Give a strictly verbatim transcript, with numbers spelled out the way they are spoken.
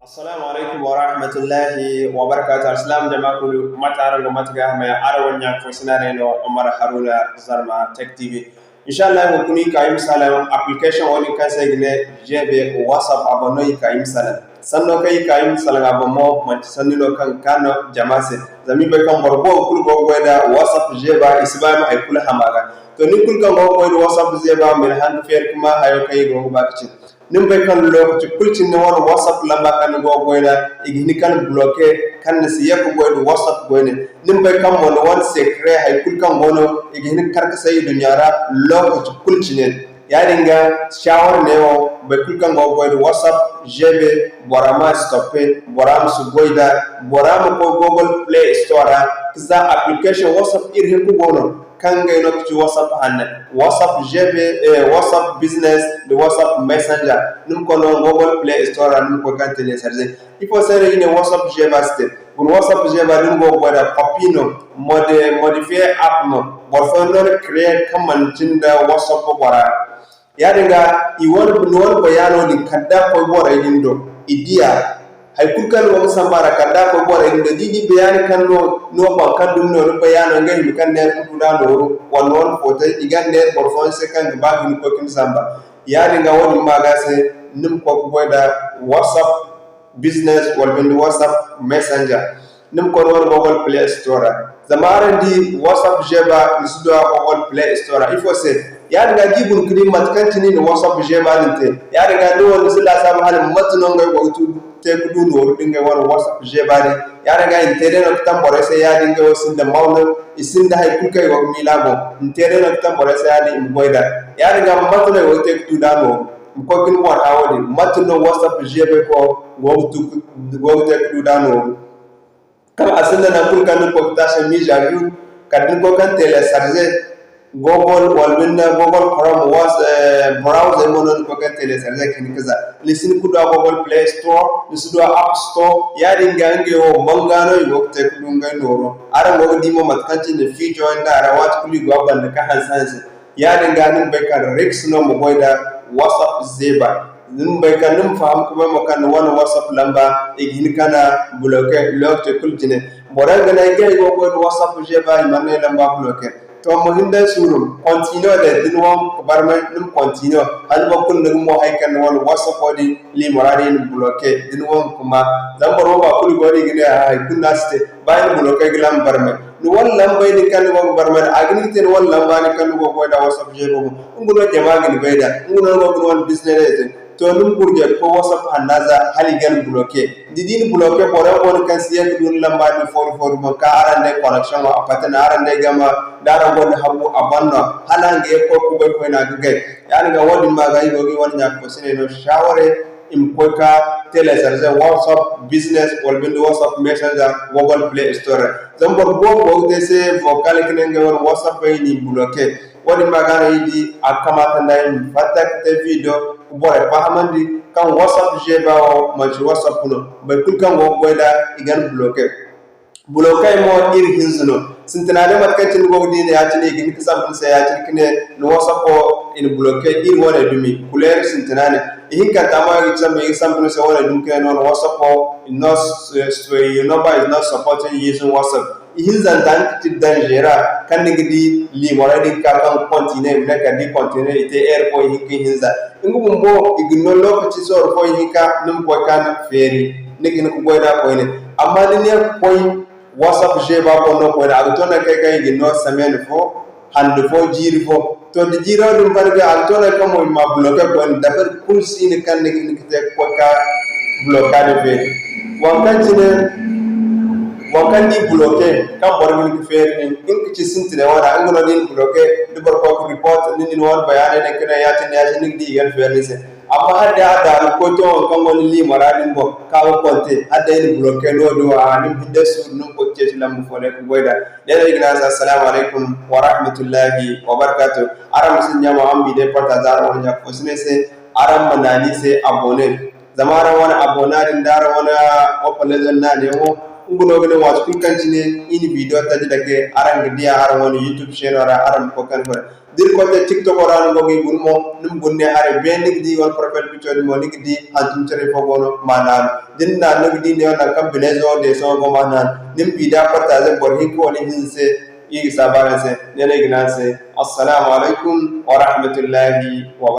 Assalamu alaikum wa rahmatullahi wa barakatuh. Alsilaam jama kulu, mate araŋ go, mate ga hamay? Araŋ wane ɲa fo sinaray no, Omar Haruna, Zarma Tech T V. Inshallah, hunkuna i ka i ma salaŋ application wo-din kaŋ se i ga ne G B WhatsApp, a boŋ no i ka i ma salaŋ. Sanno kaŋ i ka i ma salaŋ a boŋ mo, manti sanni no kaŋ ga kaan no jama se. Zama i bay kaŋ boro boobo kulu go ga goy nda WhatsApp G B, i si ba i ma hay kulu ham a ga. To, nin kulu kaŋ go ga goy nda WhatsApp G B, ma ni haŋ ga feeri ga maa hayo kaŋ i go ga ba ga ci. Ni ma bay kaŋ lokaci kulu cine ni wane WhatsApp lamba kaŋ ni go ga goy nda, i ga hin ga ni bloquer, kaŋ ni si ye ga goy nda WhatsApp goy ne. Ni ma bay kaŋ mo ni wane secret, hay kulu kaŋ go no, i ga hin ga kar ga say i duɲɲa ra lokaci kulu cine. Yaadin ga, shawara neewo, boro kulu kaŋ go ga goy nda WhatsApp G B, bora ma stopper, bora ma si goy nd'a, bora ma koy Google Play Store ra, ka za application WhatsApp iri hinka go no, kaŋ ngey no ga ci WhatsApp hanno, WhatsApp G B, eh, WhatsApp Business, nda WhatsApp Messenger. Ni ma koy no Google Play Store ra, ni ma koy kaŋ télécharger. Ifo se no i ne WhatsApp G B si te? Guna, WhatsApp G B da ni go ga goy nd'a, copy no, modi-, modifier app no, boro fooyaŋ no ni créer kaŋ manti nda WhatsApp bora. Yaadin ga, i wane, ni wane bayaano din kala da a koy borey din do, i di a. Hay kulu kaŋ ni go ga samba a ra, kala da a koy borey din do, da i di bayaani kaŋ no, no boro kaŋ dumi no ni bayaano, ngey hima kaŋ neera ga du nd'a nooru, wala ni wane footay, i ga neera boro fooyaŋ se kaŋ ga ba ga hin ga koy ga ni samba. Yaadin ga, wo-din ma ga se, ni ma koy ga goy nda WhatsApp Business wala binde WhatsApp Messenger. Ni ma koy ni wane Google Play Store ra. Zama araŋ di WhatsApp G B, ni si du a Google Play Store ra. Ifo se? Yaadin ga, da i guna ga di mate kaŋ cine i na WhatsApp G B din te, yaadin ga, ni wo ni si laasaabu hala mate no ngey go ga tu, te ga du nooru nda ngey wane WhatsApp G B din. Yaadin ga, i na te day no ga taŋ borey se, yaadin ngey wo sinda mawno, i sinda hay kulu kaŋ i go ga miila boŋ. I na te day no ga taŋ borey se, yaadin i ma goy nd'a. Yaadin ga, mate no i go ga te ga tu nd'a nooru? Ma koy ga ni boŋ hã wo-din. Mate no WhatsApp G B ko go ga tu, go ga te ga du nd'a nooru? Kaŋ a sinda nangu kulu kaŋ ni ga koy ga te a se mise à jour, kala da ni koy kaŋ télécharger Google wala binde Google Chrome, was-, eh, browser mo no ni koy kaŋ télécharger ga hin ga za. Ni si hin ga du a Google Play Store, ni si du a App Store, yaadin ga ngey wo manga no i go ga te ga du ngey nooro. Araŋ go ga di mo mate kaŋ cine fiijo yaŋ da a ra, waati kulu i go a banda ga hanse hanse. Yaadin ga, ni ma bay kaŋ risk no ma goy nda WhatsApp G B. Ni ma bay kaŋ, ni ma faham ka bay mo kaŋ ni wane WhatsApp lamba, i ga hin ka na bloquer lokaci kulu jine. Borey ga ne ay gay go ga goy nda WhatsApp G B, i mana ay lamba bloquer. To, ma hin day suuru, continue day, da ni wane ga barmay, ni ma continue. Hala boro kulu ni ga mo hay kaŋ ni wane WhatsApp wo-din, liimo ra din i na bloquer, da ni wane ga kuma. Zama boro boobo kulu go no i ga ne, hay kulu no a si te. Ba i na bloquer ga lamba barmay. Ni wane lambey din kaŋ ni go ga barmay, a ga hin ga te ni wane lamba din kaŋ ni go ga goy nda WhatsApp G B boŋ. Nga no jama ga ni bay nd'a, nga no ni go ga ni wane business day te. To, ni ma gurjay ga koy WhatsApp hanna za hala i ga ni bloquer. Da i di ni bloquer, boro yaŋ go no kaŋ si ye ga du ni lamba din foori foori boŋ, ka araŋ day connection a pati no, araŋ day gama, da araŋ gonda habu a ban no, hala nga ye ga koy kubay koyne a ga gay. Yaadin ga, wo-din ma ga i go ga i wane ɲa fo sinay no shawara, i ma koy ka télécharger WhatsApp Business wala binde WhatsApp Messenger Google Play Store ra. Zama boro boobo go ga te ay se vocal ka ne ngey wane WhatsApp ay n'i bloquer. Wo-din ma ga no i di a ga kamaata nda i ma fatta ka te video ka borey fahamandi kaŋ WhatsApp G B wo manti WhatsApp no. Boro kulu kaŋ go ga goy nd'a, i ga ni bloquer. Bloquer mo iri hinza no. Sintina day mate kaŋ cine ni go ga di ne ya-cine, i ga hin ka sambu ni se ya-cine ka ne ni WhatsApp wo i na bloquer iri wane dumi. Couleur sintina ne. Ihinkanta mo i ga sambu, i ga sambu ni se wane dumi ka ne no ni WhatsApp wo, no, your number is not supported using WhatsApp. Ihinzanta nga ga ti danger ra, kaŋ ni ga di liimorey din ga ka kaŋ ga continue, i ma ne kala da i continue, i te heure fo, ihinka, ihinza. Nga bumbo, i ga ni no lokaci sorro fo, ihinka, ni ma koy ka ni feeri, ni ga hin ka goy nd'a koyne. Amma da ni ye ka koy WhatsApp G B boŋ no koyne, a ga to nangu kaŋ i ga ni no semaine fo, hande fo, jiiri fo. To, da jiiro din ban ga, a ga to nangu kaŋ mo i ma bloquer koyne, dabari kulu si no kaŋ ni ga hin ka te ka koy ka bloquer din feeri. Waŋ kaŋ cine, waŋ kaŋ ni bloquer, kaŋ boro ga hin ka feeri nin, nga ga ci sintinay wane, nga no da ni bloquer, da boro koy ka report, ni na ni wane bayaaney daŋ ka ne ya-cine, ya-cine, ni ga di i ga ni feeri ni se. Amma hala day a daari ga koy to waŋ kaŋ go ni liimo ra din boŋ, kaŋ a ga konte, hala day ni bloquer no-din wo, a, ni ma hin day suuru, ni ma koy ga ceeci lamba fo day ka goy nd'a. Ne no ay ga ne araŋ se, assalamu alaikum wa rahmatullahi wa barakatuh. Araŋ ma si ɲaama, araŋ ma i day partager araŋ wane ɲa fo sinay se, araŋ ma naani se abonné. Zama araŋ wane abonné din da araŋ wane opalezon naaniyaŋo, Nga no ga ne, waati kulu kaŋ cine i na video taji dake, araŋ ga diya araŋ wane YouTube channel ra, araŋ ma koy kande fo ra. Da iri koy te TikTok ra no go ga i guna mo, ni ma guna ne haray beene, ni ga di wane profile picture din mo, ni ga di hantum care fo go no, ma naanu. Da ni naanu, ni ga di ne nangu kaŋ bineezo wo de sohõ go, ma naanu. Ni ma video partager boro hinka wala hinza se, i ga saabu araŋ se. Ne no i ga ne araŋ se, Assalaamu alaykum wa rahmatullahi wa